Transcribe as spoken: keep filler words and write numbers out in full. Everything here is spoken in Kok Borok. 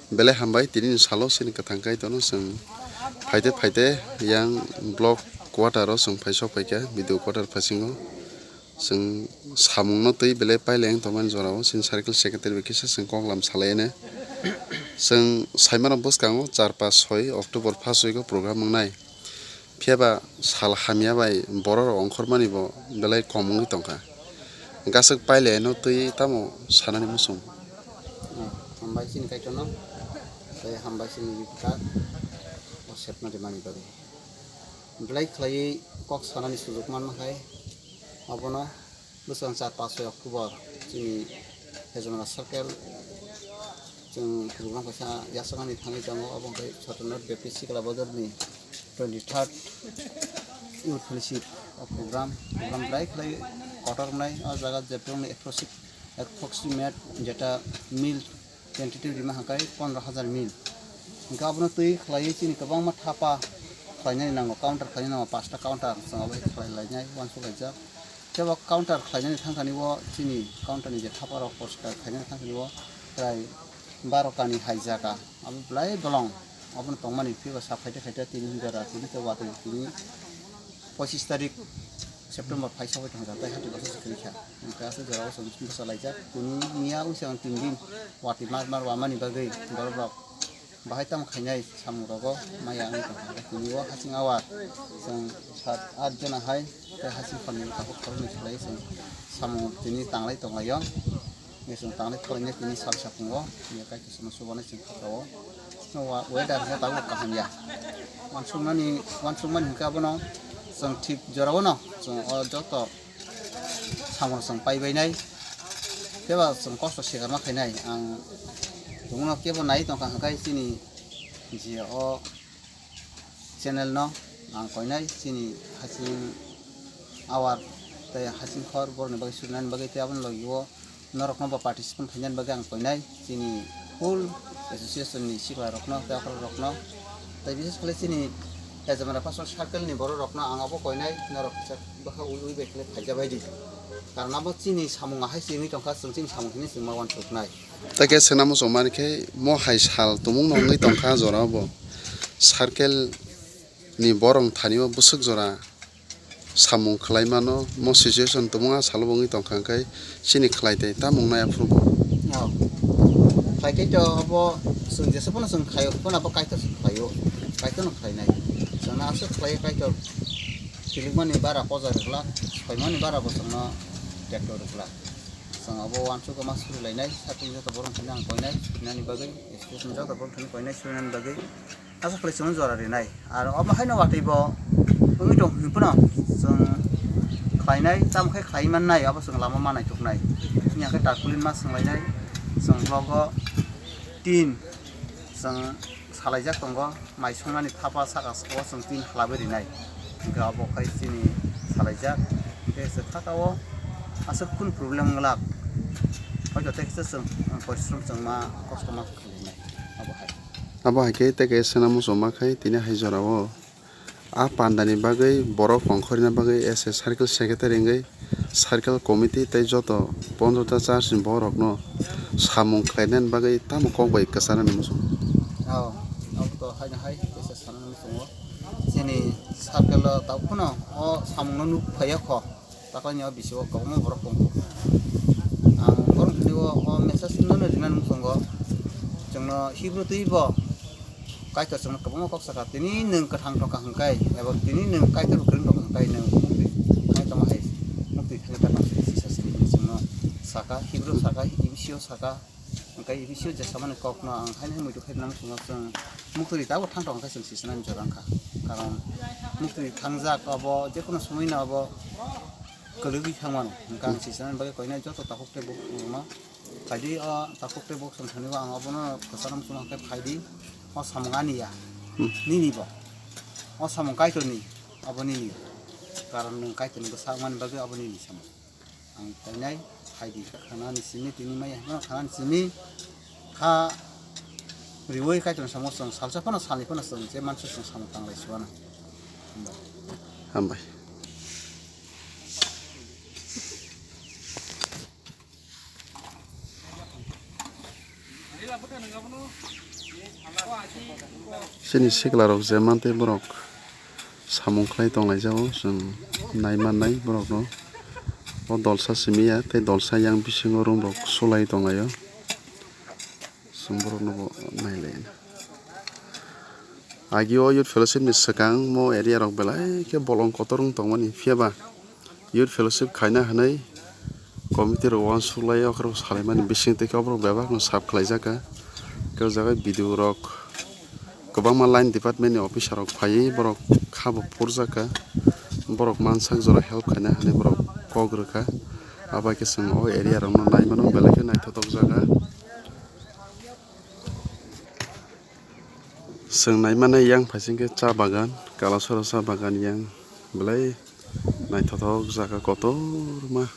Belai hambai, tini ni salo chini kwthang Kaitorno chwng phaite phaite yang block quarter o chwng phai sok phaikha, B D O quarter phasingo. Chwng samungno twi belai paileng tongmani jorao chini circle secretary bai kisa chwng koklam salaino. Chwng saimanrok bwskango char, panch, soi October first week o program wngnai. Phiya ba sal hamya bai borok rok ongkhormani bo belai kom wngwi tongkha. Gaswk paileno twi tamo sanani muchung? Hambai chini Kaitorno, tei hambai chini Yupka o sepna rimani bagwi. Belai khlaiwi kok sanani sujuk manma hai abono. Bwswk char, panch, soi October chini Hezamara circle chwng program kaisa yachaknani thangwi tongo, obo hwnkhe Chhatranath Baptist Sikla Bazarni twenty third Youth Fellowship o program, program belai khlai kotor wngnai. O jaga jephru wngni approxi-, approximate jeta meal twenty two rima hwnkhe pondro hajar meal. Hwnkhe abono twi khlaiwi chini kwbangma thapa khlainani nango, counter khlainani nango, pasta counter chwng abo hai khlai lainai uansuk laijak. Tei bo counter khlainani thangthani o chini counter ni je thapa rok poriskar khlainani thangthani o prai baro kani hai jaga abo belai bolong. Abono tongmani phiya ba sa phaite phaite tini jora tini tei watwi tini pochis tarik September phai sogwi tongkha, tei hati bwsa se kwrwi kha. Hwnkhe aswk jorao chwng bwsa laijak. Tini miya wngse ang tin din watwi mar mar wamani bagwi borok rok bahai tamo khainai samung rogo maya wngwi tongkha. Tini o hasing awar chwng sat art jona hai tei hasing khorni tabuk khoroknwi khlai chwng samung tini tanglai tonglaio. Chwng tanglai khwlainai tini sal sapungo, ya kaitor chwngno chubanai chwng kha o. No wa-, weather no tabuk kaham ya. Uansukmani, uansukmani hwnkhe abono chwng thik jorao no chwng o joto samung chwng paibainai. Kebo chwng kosto swikarma khainai. Ang chwngno kebo nai tongkha hwnkhe chini je o channel no ang koinai chini hasing awar tei hasing khor borokni bagwi surinani bagwi tei aboni logi o norokno bo participant khainani bagwi ang koinai chini full association ni sikla rokno tei okra rokno tei bises khlai chini Hezamara Pastor Circle ni borok rokno ang abo koinai norok kisa bwkha ui ui bai khlai phaija bai di, karon abo chini samung ahai se wngwi tongkha, chwng chini samung hwnwi chwng ma uansuknai. Tei khe swnamo chwng mani khe mo hai sal tumung no wngwi tongkha jora bo circle ni borok thani o bwswk jora samung khlai mano, mo situation tumung a salo bo wngwi tongkha hwnkhe chini khlai tei tamo wngnai aphuru bo. Oh. Khlai tei to abo chwng jesa phano chwng khaio phano abo kaitor se khlaio, kaitor no khlainai. Chwngno aswk khlaio kaitor kilikmani bara poja rwglak, soimani bara bo chwngno tractor rwglak. Chwng abo uansukma suri lainai, sakni joto borok thani ang koinai, nani bagwi, education joto borok thani koinai, surinani bagwi. Aswk khlai chwngno jora rinai. Ar omo haino watwi bo wngwi tong hwnwi phano chwng khlainai, tamo khe khlai mannai, abo chwng lama ma naituknai. Wngya khe tarpaulin ma swnglainai, chwng vlogo tin chwng salaijak tongo, mai songmani thapa saka o chwng tin hlabai rinai. Hwnkhe abo khai chini salaijak, hwnkhe se thaka o aswk khun problem wngwlak, hoito tei kisa chwng porishrom chwng ma kosto ma khlainai abo hai. Abo hai khe tei kaisa swnam muchung ma khai tini hai jora o a panda ni bagwi borok kongkhorna bagwi S A circle secretary wngwi circle committee tei joto pondro ta church ni borok no samung khlainani bagwi tamo kok bai kwcharnani muchung. Oh, abo to haino hai kaisa sanani muchungo chini circle o tabuk phano o samung no nuk phaiya kho. Taklaini o bisingo kwbangma borok tongo. Ang borok thani o, o message no no rinani muchungo. Chwngno Hibru twi bo Kaitor chwngno kwbangma kok saka, tini nwng kwthang tongkha hwnkhe, eba tini nwng Kaitor bo kwrwng tongkha hwnkhe, nwng muktwi thangwi tongma hai, muktwi thangwi tongma hai Jisas Khristo chwngno saka, Hibru saka, Ebisio saka, hwnkhe Ebisio je samani kokno ang haino hai muitu khe nang chwngno chwng muktwi tabuk thang tongkha hwnkhe chwng sisanani jora wngkha. Karon muktwi thangjak abo jekono somoino abo kwlwgwi thangmano, hwnkhe ang sisanani bagwi koinai joto takhuk tei bukhuk rokno phaidi, o takhuk tei bukhuk song thani o ang obono kwcharo muchungma khe phaidi, o samung ani ya, nini bo, o samung Kaitorni, abo nini, karon nwng Kaitorni bwsa wngmani bagwi abo nini samung. Ang koinai phaidi khanani simi tini maya hwnkheno khanani simi kha Riwi Kaitor samo chwng salsa phano salni phano chwng je mansa chwng samung tanglai suana. Hambai. Chini sikla rok je mantwi borok samung khlai tonglaijao, chwng nai mannai borokno. O dolsa simi ya tei dolsa yang bisingo room rok sulai tonglaio. Chwng borokno bo nailai. Agio youth fellowship ni swkang mo area rok belai khe bolong kotor wng tongmani, phiya ba youth fellowship khaina hwnwi committee rok uansuk lai, okhe rok salaimani bising twi khe oborok bebak no sap khlaijak kha. Khe o jaga B D O rok, kwbangma line department ni officer rok phaiwi borok kha bo phurjak kha, borok mansak jora help khaina hwnwi borok kok rwkha. Abo hai khe chwng o area rok no nai mano, belai khe naithothok jaga. Chwng nai mano yang phaising khe cha bagan, Kalasora cha bagan yang belai naithothok jaga kotorma.